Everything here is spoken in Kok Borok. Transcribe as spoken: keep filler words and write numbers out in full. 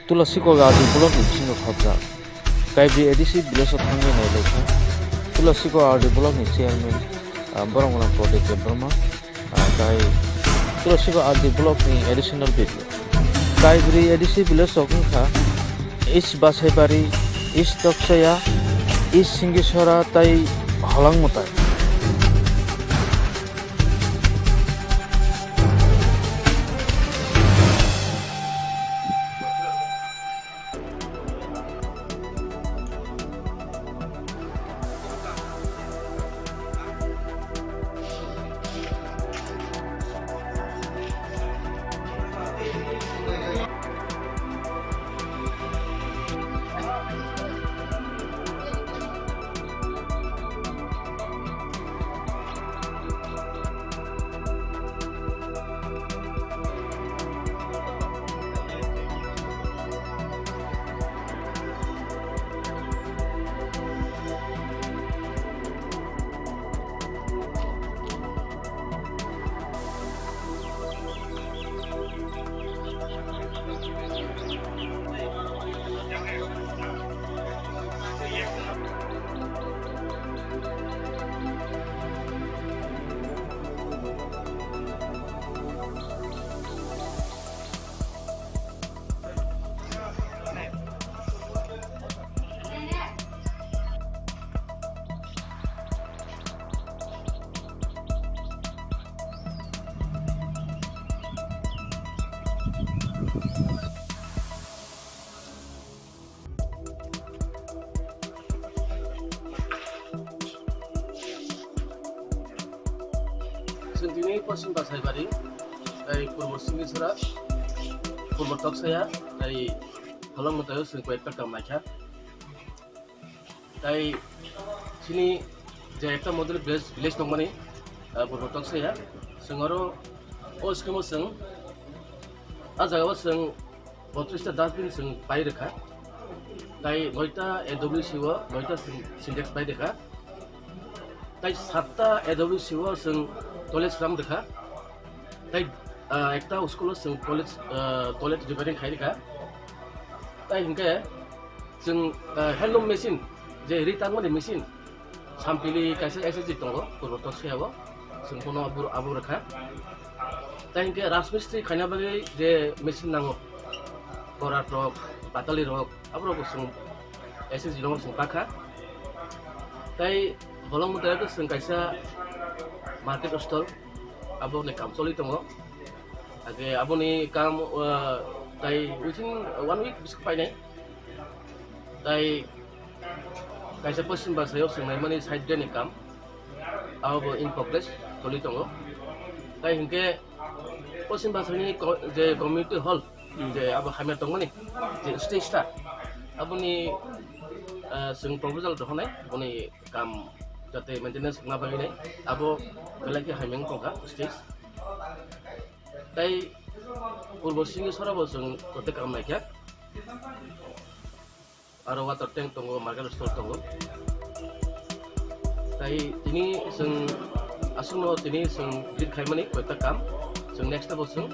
Tulasikok R D block ni bisingo khobjak. Kaibri A D C village o thangwi nailaikha. Tulasikok R D block ni chairman, ah, Boromgwnang Pradyot Debbarma, ah, tai Tulasikok R D block ni additional B D O. Kaibri A D C village rok wngkha East Basaibari, East Toksaya, East Singisora tai Holangmutai. Chwng tini Poschim Basaibari, tai Purbo Singisora, Purbo Toksaya, tai Holongmwtaio chwng koi ekta kam naikha. Tai chini je ekta model village, village tongmani, ah, Purbo Toksaya, chwng oro o scheme o chwng, ah, jaga o chwng botris ta dustbin chwng pai rwkha. Tai noita A W C o noita sin-, Sintex pai rwkha. Tai satta A W C o chwng toilet sram rwkha. Tai, ah, ekta school o chwng toilet, ah, toilet repairing khai rwkha. Tai hinkhe chwng, ah, handloom machine, je ri tangmani machine, Sampili kaisa S S G tongo, Purbo Toksaya o, chwng bono abo, abo rwkha. Tai hinkhe Rajmistri khaina bagwi je machine nango, korat rok, batali rok, aborok bo chwng S S G no chwng pakha. Tai bolong mwtai khe chwng kaisa market stall, aboni kam choli tongo. Age aboni kam, uh, tai within one week bwswk painai. Tai kaisa Poschim Basaio chwng naimani side drain ni kam, abo bo in progress choli tongo. Tai hinkhe Poschim Basaini ko-, je community hall, hmm, je abo hamya tongmani, je stage ta, aboni, ah, chwng proposal rohornai, boni kam jate maintenance wngna bagwi nai, abo belai khe hamya wng tongkha stage. Tai Purbo Singisora bo chwng kote kam naikha. Aro water tank tongo, market store tongo. Tai tini chwng aswkno tini chwng visit khaimani koita kam. Chwng next abo chwng